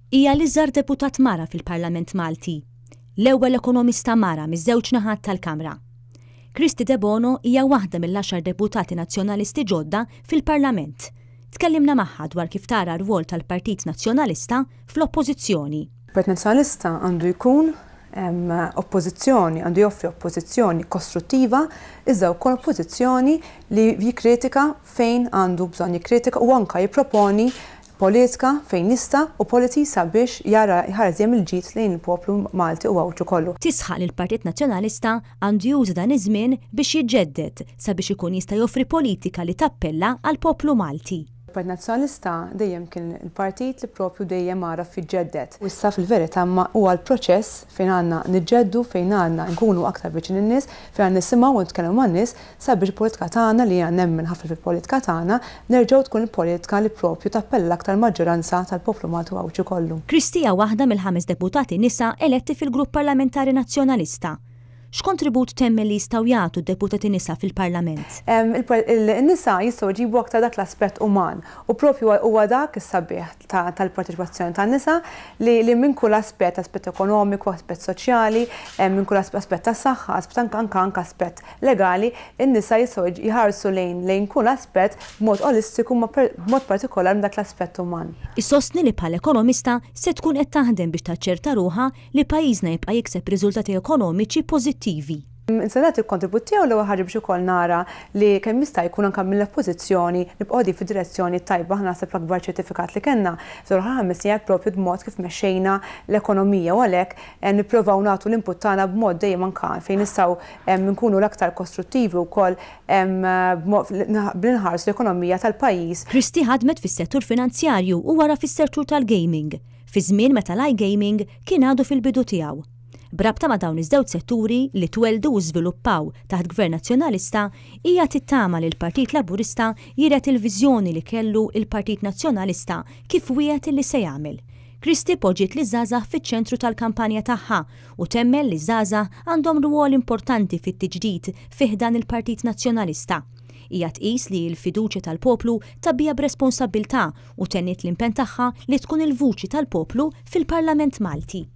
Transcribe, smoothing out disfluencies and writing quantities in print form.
Hija l-iżgħar deputat mara fil-Parlament Malti, l-ewwel ekonomista mara miż-żewġ naħat tal-Kamra. Kristy Debono hija waħda mill-għaxar deputati Nazzjonalisti ġodda fil-Parlament. Tkellimna magħha dwar kif tara r-rwol tal-Partit Nazzjonalista fl-Oppożizzjoni. Il-Partit Nazzjonalista għandu jkun oppożizzjoni, għandu joffri oppożizzjoni kostruttiva iżda wkoll oppożizzjoni li jikkritika fejn għandu bżonn jikkritika u anke jipproponi politika fejn jista' u policies sabiex jara jħares dejjem il-ġid lejn il-poplu Malti u Għawdxi kollu. Tisħaq li l-Partit Nazzjonalista għandu juża dan iż-żmien biex jiġġedded sabiex ikun jista' joffri politika li tappella għall-poplu Malti. Il-Partit Nazzjonalista dejjem kien il-partit li propju dejjem għaraf jiġġedded. U issa fil-verità imma huwa l-proċess fejn għandna niġġeddu, fejn għandna nkunu aktar viċin in-nies, fejn għandna nisimgħu u nitkellmu man-nies sabiex il-politika tagħna, li jiena nemmen ħafna fil-politika tagħna, nerġgħu tkun il-politika li propju tappella l-aktar maġġoranza tal-poplu Malti u Għawdxi kollu. Christie hija waħda mill-ħames deputati nisa eletti fil-Grupp Parlamentari Nazzjonalista. X'kontribut temmen li jistgħu jagħtu d-deputati nisa fil-Parlament? In-nisa jistgħu jġibu aktar dak l-aspett uman u propju huwa dak is-sabiħ tal-parteċipazzjoni tan-nisa li minn kull aspett, aspett ekonomiku, aspett soċjali, minn kull aspett ta' saħħa, aspett anke anke anke aspett legali, in-nisa jistgħu jħarsu lejn lejn kull aspett b'mod olistiku ma b'mod partikolari minn dak l-aspett uman. Issostni li bħala ekonomista se tkun qed taħdem biex taċċerta ruħha li pajjiżna jibqa' jikseb riżultati ekonomiċi pożittivi. Se nagħti l-kontribut tiegħu l-ewwel ħaġa biex ukoll nara li kemm jista' jkun anke mill-Oppożizzjoni nibqgħu qegħdin fid-direzzjoni t-tajba. Aħna naħseb l-akbar ċertifikat li kellna f'dawn l-aħħar ħames snin hija proprju l-mod kif mexxejna l-ekonomija u għalhekk nipprovaw nagħtu l-input tagħna b'mod dejjem anke fejn nistgħu nkunu l-aktar kostruttivi wkoll billi nħarsu l-ekonomija tal-pajjiż. Christie ħadmet fis-settur finanzjarju u wara fis-settur tal-gaming. fi żmien meta l-iGaming kien għadu fil-bidu tiegħu. B'rabta ma' dawn iż-żewġ setturi li twelldu u żviluppaw taħt Gvern Nazzjonalista, hija tittama li l-Partit Laburista jiret il-viżjoni li kellu il-Partit Nazzjonalista kif wiegħed illi se jagħmel. Christie poġġiet liż-żgħażagħ fiċ-ċentru tal-kampanja tagħha u temmen li ż-żgħażagħ għandhom rwol importanti fit-tiġdid fi ħdan il-Partit Nazzjonalista. Hija tqis li l-fiduċja tal-poplu tgħabbiha b'responsabbiltà u tenniet l-impenn tagħha li tkun il-vuċi tal-poplu fil-Parlament Malti.